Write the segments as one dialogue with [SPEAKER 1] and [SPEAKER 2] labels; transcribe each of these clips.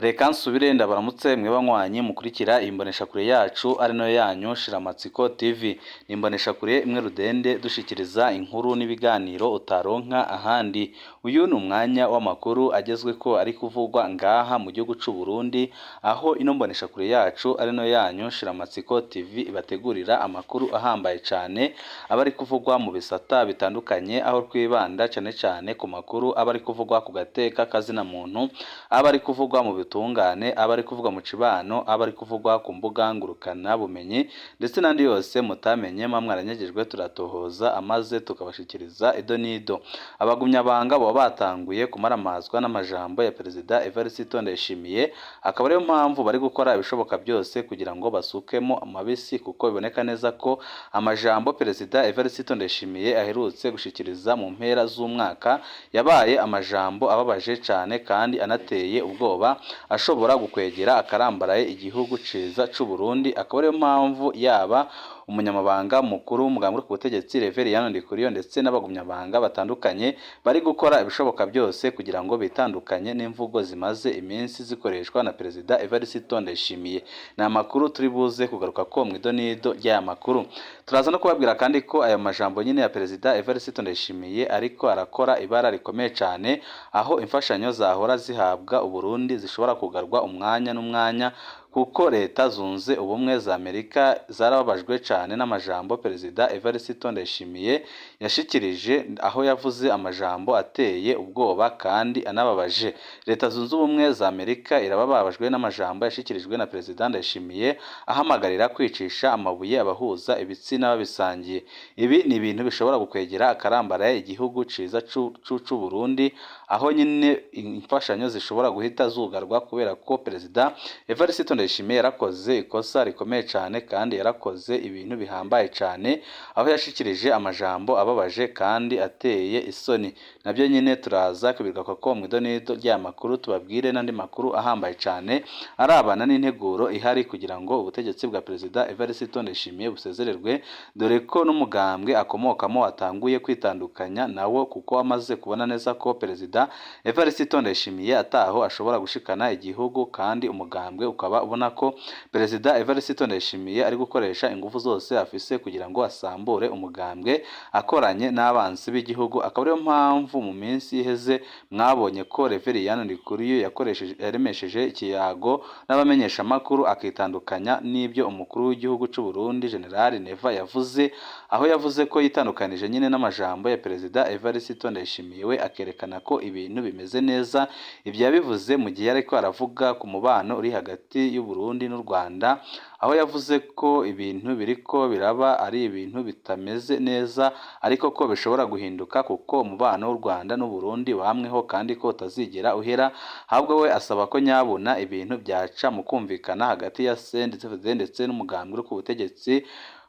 [SPEAKER 1] Reka nsubire ndabaramutse mwe banywanyi mukurikira iyi mboneshakure yacu ari nayo yanyu Shiramatsiko TV. Ni imboneshakure imwe rudende dushikiriza inkuru n'ibiganiro utaronka ahandi. Uyu ni umwanya w'amakuru agezweko ari kuvugwa ngaha mu gihugu c'u Burundi, aho ino mboneshakure yacu ari nayo yanyu Shiramatsiko TV ibategurira amakuru ahambaye cane aba ari kuvugwa mu bisata bitandukanye, aho twibanda cane cane ku makuru aba ari kuvugwa ku gateka kazina muntu, aba ari kuvugwa mu bitungane, aba ari kuvugwa mu cibano, aba ari kuvugwa ku mbuga ngurukana bumenyi ndetse n'andi yose mutamenye muba mwaranyagejwe, turatohoza amaze tukabashikiriza ido n'ido. Abagumyabanga baba batanguye kumaramazwa n'amajambo ya Perezida Evariste Ndayishimiye, akaba ariyo mpamvu bari gukora ibishoboka byose kugira ngo basukemo amabisi, kuko biboneka neza ko amajambo Perezida Evariste Ndayishimiye aherutse gushikiriza mu mpera z'umwaka yabaye amajambo ababaje cane kandi anateye ubwoba, ashobora gukwegera akarambaraye igihugu ciza c'u Burundi. Akaba ariyo mpamvu yaba umunyamabanga mukuru w'umugambi uri ku butegetsi Reverien Ndikuriyo ndetse n'abagumyabanga batandukanye bari gukora ibishoboka byose kugira ngo bitandukanye n'imvugo zimaze iminsi zikoreshwa na Perezida Evariste Ndayishimiye. Ni amakuru turi buze kugaruka ko mu idonido ry'aya makuru. Turaza no kubabwira kandi ko ayo majambo nyine ya Perezida Evariste Ndayishimiye ariko arakora ibara rikomeye cane, aho imfashanyo zahora zihabwa Uburundi zishobora kugarwa umwanya n'umwanya, kuko Leta Zunze Ubumwe za Amerika zarababajwe cane n'amajambo Perezida Evariste Ndayishimiye yashikirije, aho yavuze amajambo ateye ubwoba kandi anababaje. Leta Zunze Ubumwe za Amerika irababajwe n'amajambo yashikirijwe na Perezida Ndayishimiye ahamagarira kwicisha amabuye abahuza ibitsina babisangiye. Ibi ni ibintu bishobora gukwegera akarambaraye igihugu ciza c'u Burundi, aho nyine imfashanyo zishobora guhita zugarwa kubera ko Perezida Evariste Ndayishimiye yarakoze ikosa rikomeye cane kandi yarakoze ibintu bihambaye cane, aho yashikirije amajambo ababaje kandi ateye isoni. Nabyo nyine turaza kubigaruka ko mu idonido ry'aya makuru, tubabwire n'andi makuru ahambaye cane arabana n'integuro ihari kugira ngo ubutegetsi bwa Perezida Evariste Ndayishimiye busezererwe, dore ko n'umugambwe akomokamo watanguye kwitandukanya nawo, kuko wamaze kubona neza ko Perezida Evariste Ndayishimiye ataho ashobora gushikana igihugu, kandi umugambwe ukaba ubona ko Perezida Evariste Ndayishimiye ari gukoresha ingufu zose afise kugira ngo asambure umugambwe akoranye n'abansi b'igihugu. Akaba ariyo mpamvu mu minsi iheze mwabonye ko Reverien Ndikuriyo yakoresheje yaremesheje ikiyago n'abamenyeshamakuru, akitandukanya n'ibyo umukuru w'igihugu c'u Burundi General Neva yavuze, aho yavuze ko yitandukanije nyine n'amajambo ya Perezida Evariste Ndayishimiye, we akerekana ko ibintu bimeze neza. Ibyo yabivuze mu gihe yariko aravuga ku mubano uri hagati y'u Burundi n'u Rwanda, aho yavuze ko ibintu biriko biraba ari ibintu bitameze neza, ariko ko bishobora guhinduka kuko umubano w'u Rwanda n'u Burundi wamweho kandi ko utazigera uhera. Ahubwo we asaba ko nyabuna ibintu byaca mu kumvikana hagati ya CNDD-FDD ndetse n'umugambwe uri ku butegetsi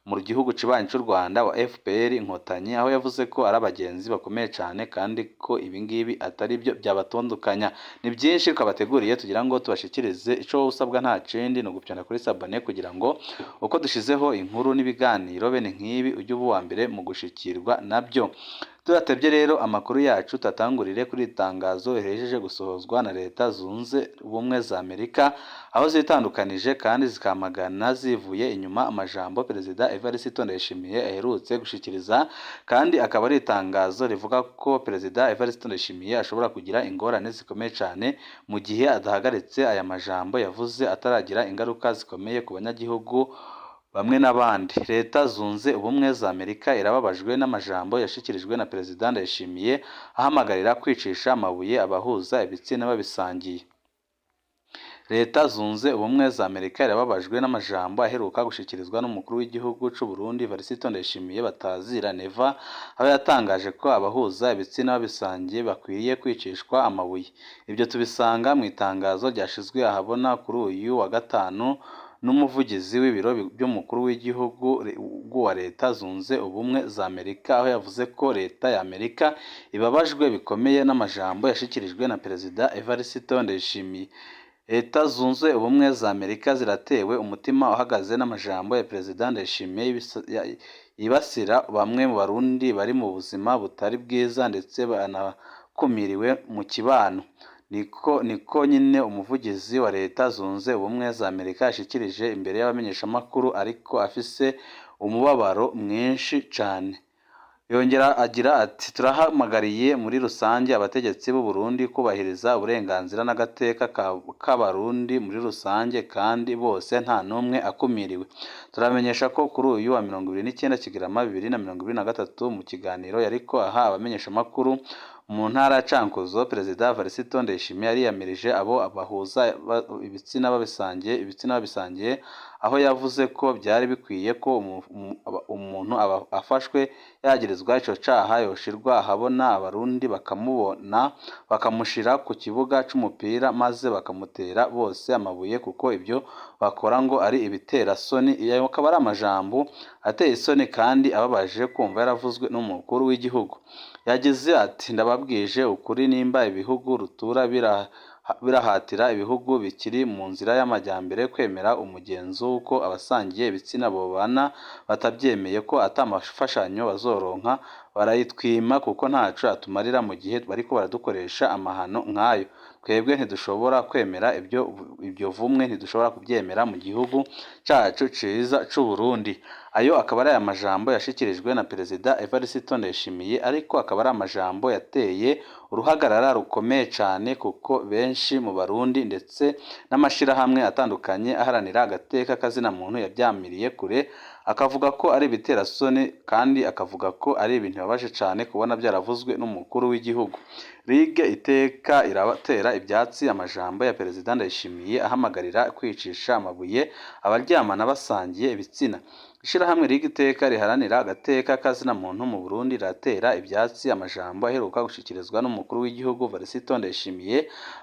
[SPEAKER 1] mu gihugu cibanyi c'u Rwanda wa FPR Inkotanyi, aho yavuze ko ari abagenzi bakomeye cane kandi ko ibingibi atari byo byabatandukanya. Ni byinshi twabateguriye tugira ngo tubashikirize. Ico wowe usabwa nta kindi, ni ugupyonda kuri s'abonner kugira ngo uko dushizeho inkuru n'ibiganiro bene nk'ibi ujye uba uwa mbere mu gushikirwa nabyo. Tudatebye rero, amakuru yacu tatangurire kuri iri tangazo rihejeje gusohozwa na Leta Zunze Ubumwe za Amerika, aho zitandukanije kandi zikamagana zivuye inyuma amajambo Perezida Evariste Ndayishimiye aherutse gushikiriza, kandi akaba ari itangazo rivuga ko Perezida Evariste Ndayishimiye ashobora kugira ingorane zikomeye cyane mu gihe adahagaritse aya majambo yavuze ataragira ingaruka zikomeye ku banyagihugu bamwe n'abandi. Leta Zunze Ubumwe za Amerika irababajwe n'amajambo yashikirijwe na Perezida Ndayishimiye ahamagarira kwicisha amabuye abahuza ibitsina babisangiye. Leta Zunze Ubumwe za Amerika irababajwe n'amajambo aheruka gushikirizwa n'umukuru w'igihugu c'u Burundi Evariste Ndayishimiye batazira Neva, aho yatangaje ko abahuza ibitsina babisangiye bakwiye kwicishwa amabuye. Ibyo tubisanga mu itangazo ryashizwe ahabona kuri uyu wa gatanu n'umuvugizi w'ibiro by'umukuru w'igihugu wa Leta Zunze Ubumwe za Amerika, aho yavuze ko Leta ya Amerika ibabajwe bikomeye n'amajambo yashikirijwe na Perezida Evariste Ndayishimiye. Leta Zunze Ubumwe za Amerika ziratewe umutima uhagaze n'amajambo ya Perezida Ndayishimiye yibasira bamwe mu Barundi bari mu buzima butari bwiza ndetse banakumiriwe mu kibano. Niko nyine umuvugizi wa Leta Zunze Ubumwe za Amerika yashikirije imbere y'abamenyeshamakuru, ariko afise umubabaro mwinshi cane. Yongera agira ati: "Turahamagariye muri rusange abategetsi b'u Burundi kubahiriza uburenganzira n'agateka k'abarundi muri rusange kandi bose nta n'umwe akumiriwe. Turamenyesha ko kuri uyu wa 29 Kigarama 2023, mu kiganiro yariko aha abamenyeshamakuru mu ntara ya Cankuzo, Perezida Evariste Ndayishimiye yariyamirije abo bahuza ibitsina babisangiye, aho yavuze ko byari bikwiye ko umuntu afashwe yagirizwa ico caha yoshirwa ahabona, abarundi bakamubona, bakamushira ku kibuga c'umupira maze bakamutera bose amabuye, kuko ibyo bakora ngo ari ibiterasoni." Ayo akaba ari amajambo ateye isoni kandi ababaje kumva yaravuzwe n'umukuru w'igihugu. Yagize ati: "Ndababwije ukuri, nimba ibihugu rutura birahatira ibihugu bikiri mu nzira y'amajyambere kwemera umugenzo w'uko abasangiye ibitsina bobana, batabyemeye ko ata mfashanyo bazoronka, barayitwima kuko ntaco atumarira mu gihe bariko baradukoresha amahano nk'ayo. Twebwe ntidushobora kwemera ibyo vumwe, ntidushobora kubyemera mu gihugu cacu ciza c'u Burundi." Ayo akaba ari aya majambo yashikirijwe na Perezida Evariste Ndayishimiye, ariko akaba ari amajambo yateye uruhagarara rukomeye cane, kuko benshi mu Barundi ndetse n'amashirahamwe atandukanye aharanira agateka kazina muntu yavyamiriye kure, akavuga ko ari ibiterasoni kandi akavuga ko ari ibintu bibabaje cane kubona vyaravuzwe n'umukuru w'igihugu. Ligue Iteka irabatera ivyatsi amajambo ya Perezida Ndayishimiye ahamagarira kwicisha amabuye abaryamana basangiye ibitsina. Ishirahamwe Ligue Iteka riharanira agateka kazina muntu mu Burundi riratera ivyatsi amajambo aheruka gushikirizwa n'umukuru w'igihugu Evariste Ndayishimiye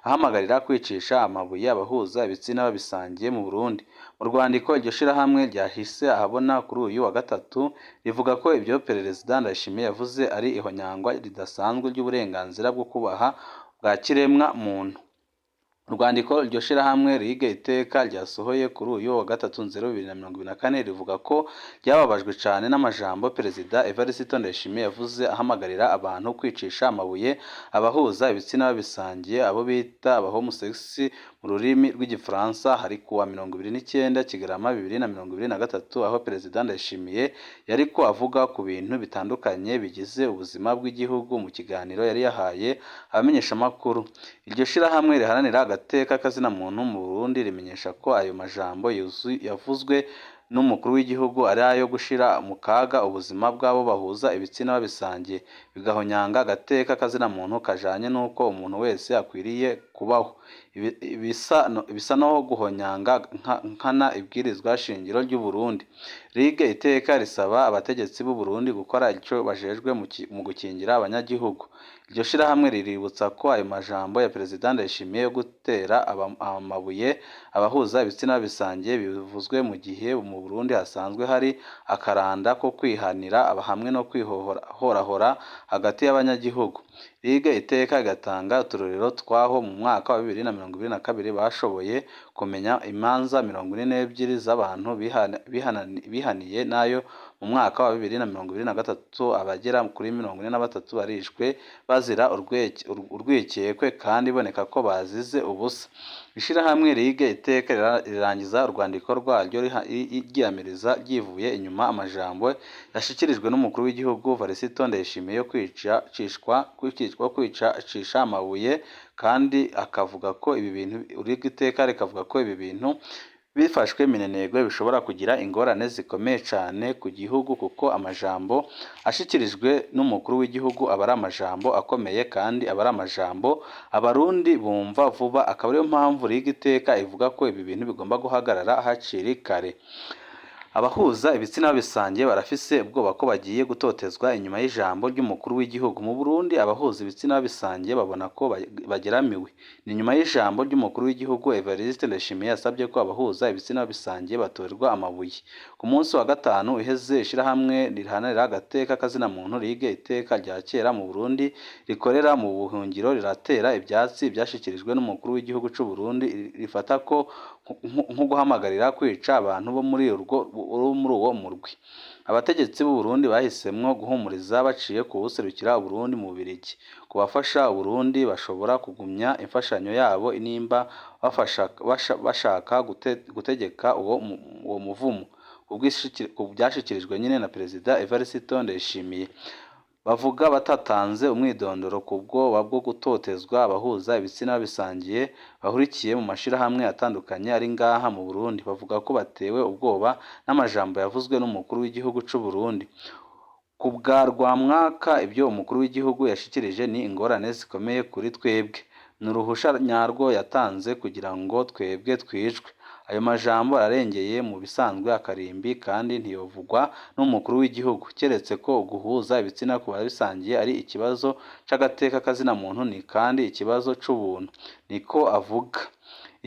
[SPEAKER 1] ahamagarira kwicisha amabuye abahuza ibitsina babisangiye mu Burundi. Mu rwandiko iryo shirahamwe ryahise ahabona kuri uyu wa gatatu, rivuga ko ivyo Perezida Ndayishimiye yavuze ari ihonyangwa ridasanzwe ry'uburenganzira bwo kubaha bwa kiremwa muntu. Urwandiko iryo shirahamwe Ligue Iteka ryasohoye kuri uyu wa gatatu nzero 2024 rivuga ko ryababajwe cane n'amajambo Perezida Evariste Ndayishimiye yavuze ahamagarira abantu kwicisha amabuye abahuza ibitsina babisangiye, abo bita aba homosexuels mu rurimi rw'igifaransa. Hari kuwa 29 Kigarama 2023, aho Perezida Ndayishimiye yariko avuga ku bintu bitandukanye bigize ubuzima bw'igihugu mu kiganiro yari yahaye abamenyeshamakuru. Iryo shirahamwe riharanira agateka kazina muntu mu Burundi rimenyesha ko ayo majambo yavuzwe n'umukuru w'igihugu ari ayo gushira mu kaga ubuzima bw'abo bahuza ibitsina babisangiye, bigahonyanga agateka kazina muntu kajanye n'uko umuntu wese akwiriye kubaho, ibisa no guhonyanga nkana ibwirizwa shingiro ry'u Burundi. Ligue Iteka risaba abategetsi b'u Burundi gukora ico bajejwe mu gukingira abanyagihugu. Iryo shirahamwe riributsa ko ayo majambo ya Perezida Ndayishimiye yo gutera amabuye abahuza ibitsina babisangiye bivuzwe mu gihe mu Burundi hasanzwe hari akaranda ko kwihanira hamwe no kwihorahora hagati y'abanyagihugu. Ligue Iteka igatanga uturorero twaho mu mwaka wa 2022 bashoboye kumenya imanza 42 z'abantu bihaniye, nayo mu mwaka wa 2023 abagera kuri 43 barishwe bazira urwikekwe kandi iboneka ko bazize ubusa. Ishirahamwe Ligue Iteka rirangiza urwandiko rwaryo ryiyamiriza ryivuye inyuma amajambo yashikirijwe n'umukuru w'igihugu Evariste Ndayishimiye yo kwicisha amabuye, kandi akavuga ko ibi bintu, Ligue Iteka rikavuga ko ibi bintu bifashwe minenegwe bishobora kugira ingorane zikomeye cane ku gihugu, kuko amajambo ashikirijwe n'umukuru w'igihugu aba ari amajambo akomeye kandi aba ari amajambo abarundi bumva vuba, akaba ariyo mpamvu Ligue Iteka ivuga ko ibi bintu bigomba guhagarara hakiri kare. Abahuza ibitsina babisangiye barafise ubwoba ko bagiye gutotezwa inyuma y'ijambo ry'umukuru w'igihugu. Mu Burundi abahuza ibitsina babisangiye babona ko bageramiwe. Ni nyuma y'ijambo ry'umukuru w'igihugu Evariste Ndayishimiye yasabye ko abahuza ibitsina babisangiye batorerwa amabuye. Ku munsi wa gatanu uheze, ishirahamwe riharanira agateka kazina muntu Ligue Iteka rya kera mu Burundi rikorera mu buhungiro riratera ivyatsi ivyashikirijwe n'umukuru w'igihugu c'u Burundi, rifata ko nko guhamagarira kwica abantu bo muri uwo murwi. Abategetsi b'u Burundi bahisemwo guhumuriza baciye ku wuserukira Uburundi mu Bubirigi. Ku bafasha Uburundi bashobora kugumya imfashanyo yabo nimba bashaka gutegeka uwo muvumo. Ku vyashikirijwe nyene na Perezida Evariste Ndayishimiye. Bavuga batatanze umwidondoro ku bwoba bwo gutotezwa abahuza ibitsina babisangiye bahurikiye mu mashirahamwe atandukanye ari ngaha mu Burundi, bavuga ko batewe ubwoba n'amajambo yavuzwe n'umukuru w'igihugu c'u Burundi. Ku bwa Rwamwaka, ibyo umukuru w'igihugu yashikirije ni ingorane zikomeye kuri twebwe. Ni uruhusha nyarwo yatanze kugira ngo twebwe twicwe. Ayo majambo ararengeye mu bisanzwe akarimbi kandi ntiyovugwa n'umukuru w'igihugu, keretse ko guhuza ibitsina ku babisangiye ari ikibazo c'agateka kazina muntu ni kandi ikibazo c'ubuntu, niko avuga.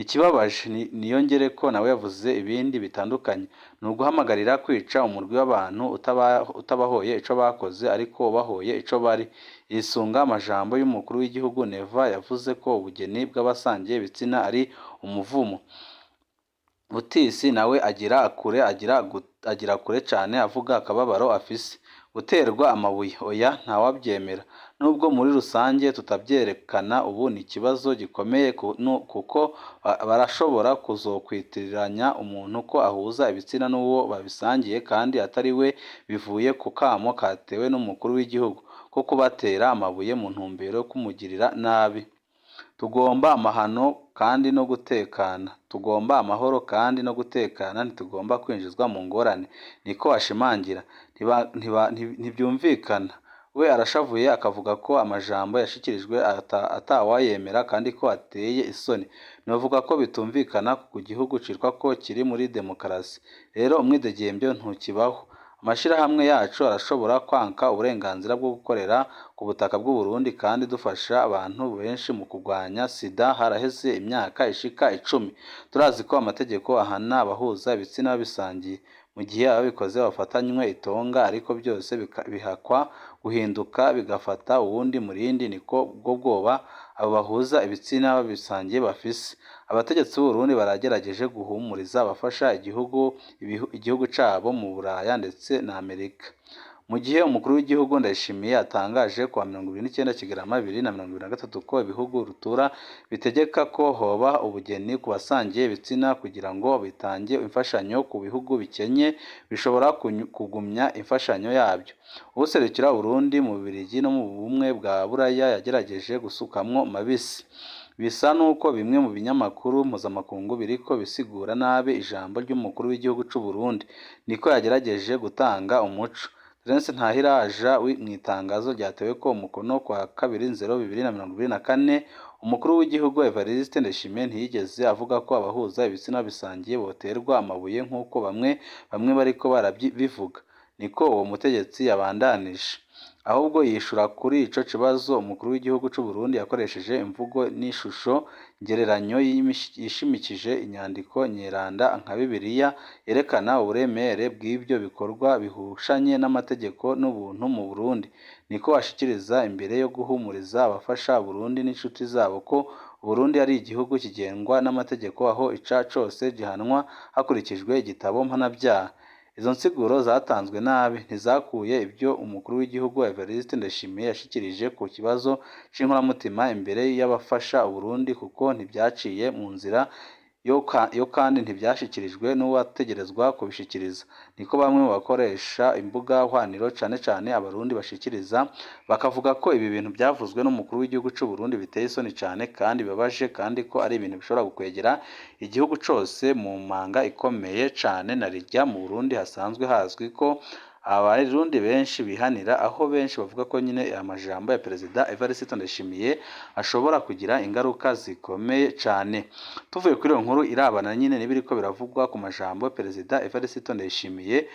[SPEAKER 1] Ikibabaje Niyongereko nawe yavuze ibindi bitandukanye, ni uguhamagarira kwica umurwi w'abantu utabahoye ico bakoze ariko ubahoye ico bari. Yisunga amajambo y'umukuru w'igihugu Neva yavuze ko ubugeni bw'abasangiye ibitsina ari umuvumo. Butisi nawe agira kure cane avuga akababaro afise. Guterwa amabuye? Oya, ntawovyemera. Nubwo muri rusange tutavyerekana, ubu ni ikibazo gikomeye kuko barashobora kuzokwitiranya umuntu ko ahuza ibitsina n'uwo babisangiye kandi atari we, bivuye ku kamo katewe n'umukuru w'igihugu ko kubatera amabuye mu ntumbero yo kumugirira nabi. Tugomba amahano kandi no gutekana. Tugomba amahoro kandi no gutekana, ntitugomba kwinjizwa mu ngorane, niko ashimangira. Ntivyumvikana. We arashavuye akavuga ko amajambo yashikirijwe atawayemera kandi ko ateye isoni. Novuga ko bitumvikana ku gihugu citwa ko kiri muri demokarasi. Rero umwidegemvyo ntukibaho. Amashirahamwe yacu arashobora kwanka uburenganzira bwo gukorera ku butaka bw'u Burundi kandi dufasha abantu benshi mu kurwanya sida haraheze imyaka ishika 10. Turazi ko amategeko ahana abahuza ibitsina babisangiye, mu gihe ababikoze bafatanywe itonga, ariko byose bihakwa guhinduka bigafata uwundi murindi, niko bwo bwoba abo bahuza ibitsina babisangiye bafise. Abategetsi b'u Burundi baragerageje guhumuriza abafasha igihugu cabo mu Buraya ndetse na Amerika. Mu gihe umukuru w'igihugu Ndayishimiye atangaje kuwa 29 Kigarama 2023 ko ibihugu rutura bitegeka ko hoba ubugeni ku basangiye ibitsina kugira ngo bitange imfashanyo ku bihugu bikenye bishobora kugumya imfashanyo yabyo. Uwuserukira Uburundi mu Bubirigi no mu Bumwe bwa Buraya yagerageje gusukamwo mabisi. Bisa nuko bimwe mu binyamakuru mpuzamakungu biriko bisigura nabi ijambo ry'umukuru w'igihugu c'u Burundi, niko yagerageje gutanga umuco. Terence Ntahiraja mw'itangazo ryateweko umukono kuwa 2 Nzero 2024, umukuru w'igihugu Evariste Ndayishimiye ntiyigeze avuga ko abahuza ibitsina bisangiye boterwa amabuye nk'uko bamwe bamwe bariko barabivuga, niko uwo mutegetsi yabandanije. Ahubwo yishura kuri ico kibazo, umukuru w'igihugu c'u Burundi yakoresheje imvugo n'ishusho ngereranyo yishimikije inyandiko nyeranda nka Bibiliya yerekana uburemere bw'ivyo bikorwa bihushanye n'amategeko n'ubuntu mu Burundi. Niko ashikiriza imbere yo guhumuriza abafasha Uburundi n'inshuti zabo ko Uburundi ari igihugu kigengwa n'amategeko aho icaha cose gihanwa hakurikijwe igitabo mpanavyaha. Izo nsiguro zatanzwe nabi, ntizakuye ibyo umukuru w'igihugu Evariste Ndayishimiye yashikirije ku kibazo c'inkoramutima imbere y'abafasha Uburundi kuko ntivyaciye mu nzira yo kandi ntivyashikirijwe n'uwategerezwa kubishikiriza. Niko bamwe mu bakoresha imbuga hwaniro cane cane abarundi bashikiriza, bakavuga ko ibi bintu vyavuzwe n'umukuru w'igihugu c'u Burundi biteye isoni cane kandi bibabaje kandi ko ari ibintu bishobora gukwegera igihugu cose mu manga ikomeye cane, na rirya mu Burundi hasanzwe hazwi ko abarundi benshi bihanira, aho benshi bavuga ko nyine amajambo ya Perezida Evariste Ndayishimiye ashobora kugira ingaruka zikomeye cane. Tuvuye kuri iyo nkuru irabana nyine n'ibiriko biravugwa ku majambo Perezida Evariste Ndayishimiye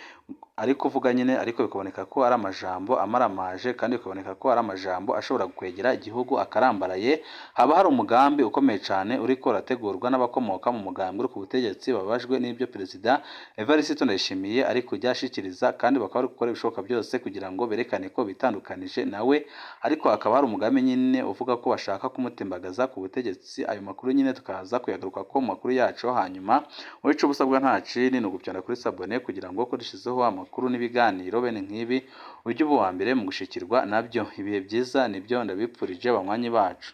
[SPEAKER 1] ari kuvuga nyine, ariko bikaboneka ko ari amajambo amaramaje kandi bikaboneka ko ari amajambo ashobora gukwegera igihugu akarambaraye. Haba hari umugambi ukomeye cane uriko urategurwa n'abakomoka mu mugambi uri ku butegetsi bababajwe n'ibyo Perezida Evariste Ndayishimiye ari kujya ashikiriza, kandi bakaba bari gukora ibishoboka byose kugira ngo berekane ko bitandukanije nawe, ariko hakaba hari umugambi nyine uvuga ko bashaka kumutembagaza ku butegetsi. Ayo makuru nyine tukaza kuyagaruka ko mu makuru yacu, hanyuma wowe ico uba usabwa nta kindi ni ugupyonda kuri sabone kugira ngo ko dushizeho amakuru amakuru n'ibiganiro bene nk'ibi, ujye uba uwa mbere mu gushikirwa nabyo. Ibihe byiza nibyo ndabipfurije banywanyi bacu.